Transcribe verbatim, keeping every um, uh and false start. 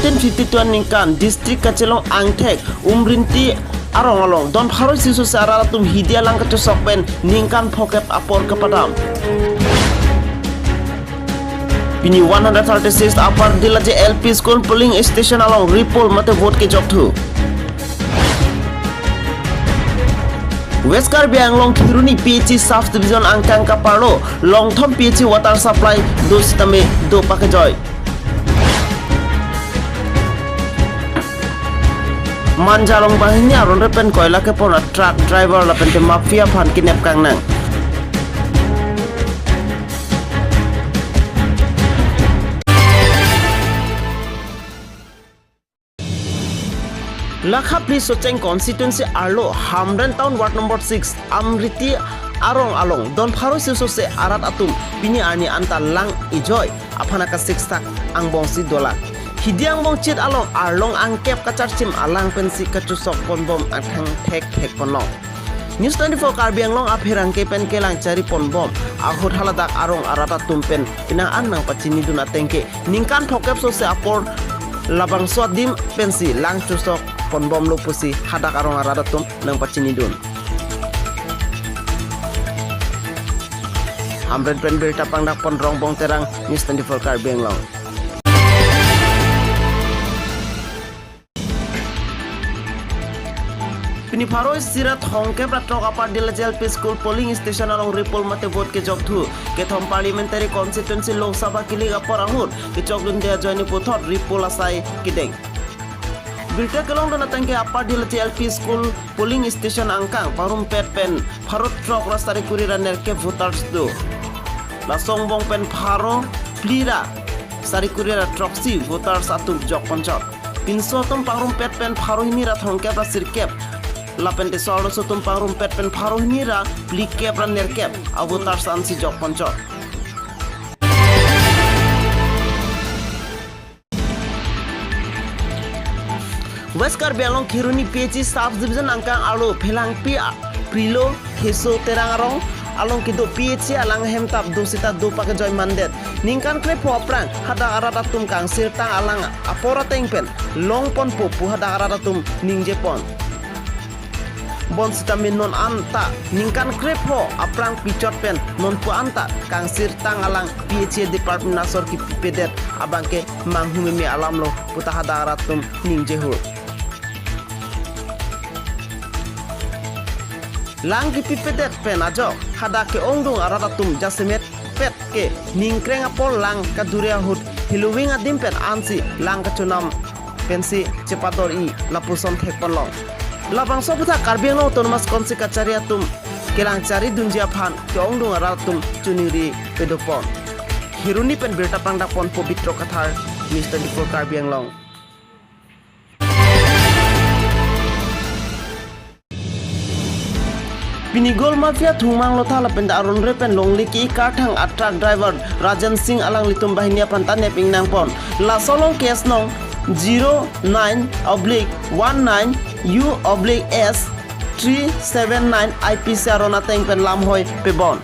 nineteen fifty-two aningkan district kachelong angthek Umrinti arong along don pharo isi sose arat atum hidi alang kachosok pen ningkan phokep apor kepadam. Pini one hundred thirty-six Upper Dilaji L P School polling station along repoll mate vote kejok thu. West Karbi Anglong Kheroni P H E sub division angkang kaparlo longthom P H E water supply do sitame do pakejoi. Manjalong banghini aron repen koila kepon a truck driver lapen te mafia aphan kinep kangnang. Lakha phli Socheng constituency arlo Hamren Town Ward number six Umrinti arong along don pharo isi sose arat atum pini arni anta lang ejoi aphan akasiksak angbong si dolang. Hidi angbong chit along arlong angkep kacharchim alang pensi kachosok ponbom athang thekthek ponlong. News twenty-four Karbi Anglong apherangke pen kelang chari ponbom ahut haladak arong arat atum pen pini an nangpachinidun atengke ningkan phokep sose apor labangso adim pensi lang chosok ponbomlo pusi hadak arong arat atum nangpachinidun. Hamren pen birta pangdak pon Rongbong Terang, News twenty-four Karbi Anglong. Pini pharo isi ra thomkep ra throk Upper Dilaji L P School polling station along repoll mate vote kejok thu. Kethom parliamentary constituency Lok Sabha kilik apor ahut kechokdunde ajoine puthot repoll asai kedeng. Birta kelongdun atengke Upper Dilaji L P School polling station angkang pangrumpet pen pharo throk ra sari kuri ra nerkep voters do. Laso angbong pen pharo phli ra sari kuri ra throksi voters atum jok ponchot. Pinso atum pangrumpet pen pharo hini ra thomkep ra sirkep lapen te so arloso atum pangrumpet pen pharo hini ra phlikep ra nerkep a voters ansi jok ponchot. West Karbi Anglong Kheroni P H E sub division angkang arlo Phelangpi a Prilo Heso Terang arong along kedo P H E alang hemtap do sita do pakejoi mandet. Ningkan krepho aphrang hadak arat atum kangsirtang alang apor ateng pen long ponpo pu hadak arat atum ningje pon. Bonsitame non anta ningkan krepho aphrang pichot pen non pu anta kangsirtang alang P H E department asor kipipedet abangke manghumeme alamlo puta hadak arat atum ningje hur. Lang kipipedet pen ajok hadak ke-ongdung arat atum jasemet pet ke ningkreng apor lang kadure ahut heloving adim pen ansi lang kachonam pensi chepador-i lapuson thek ponlong. Labangso aputhak Karbi Anglong Autonomous Council kachari atum kelang chari dunji aphan ke-ongdung arat atum choningri pedopon. Kheroni pen birta pangdak pon Pobitro Kathar, News twenty-four Karbi Anglong. Pini Gold Mafia Thungmang Lotha lapen aron repen longle ke-i karthang a truck driver Rajan Singh alanglitum banghini aphan ta nep ingnang pon. Laso along case nong zero nine oblique one nine U oblique S three seven nine I P C aron ateng pen lamhoi pebon.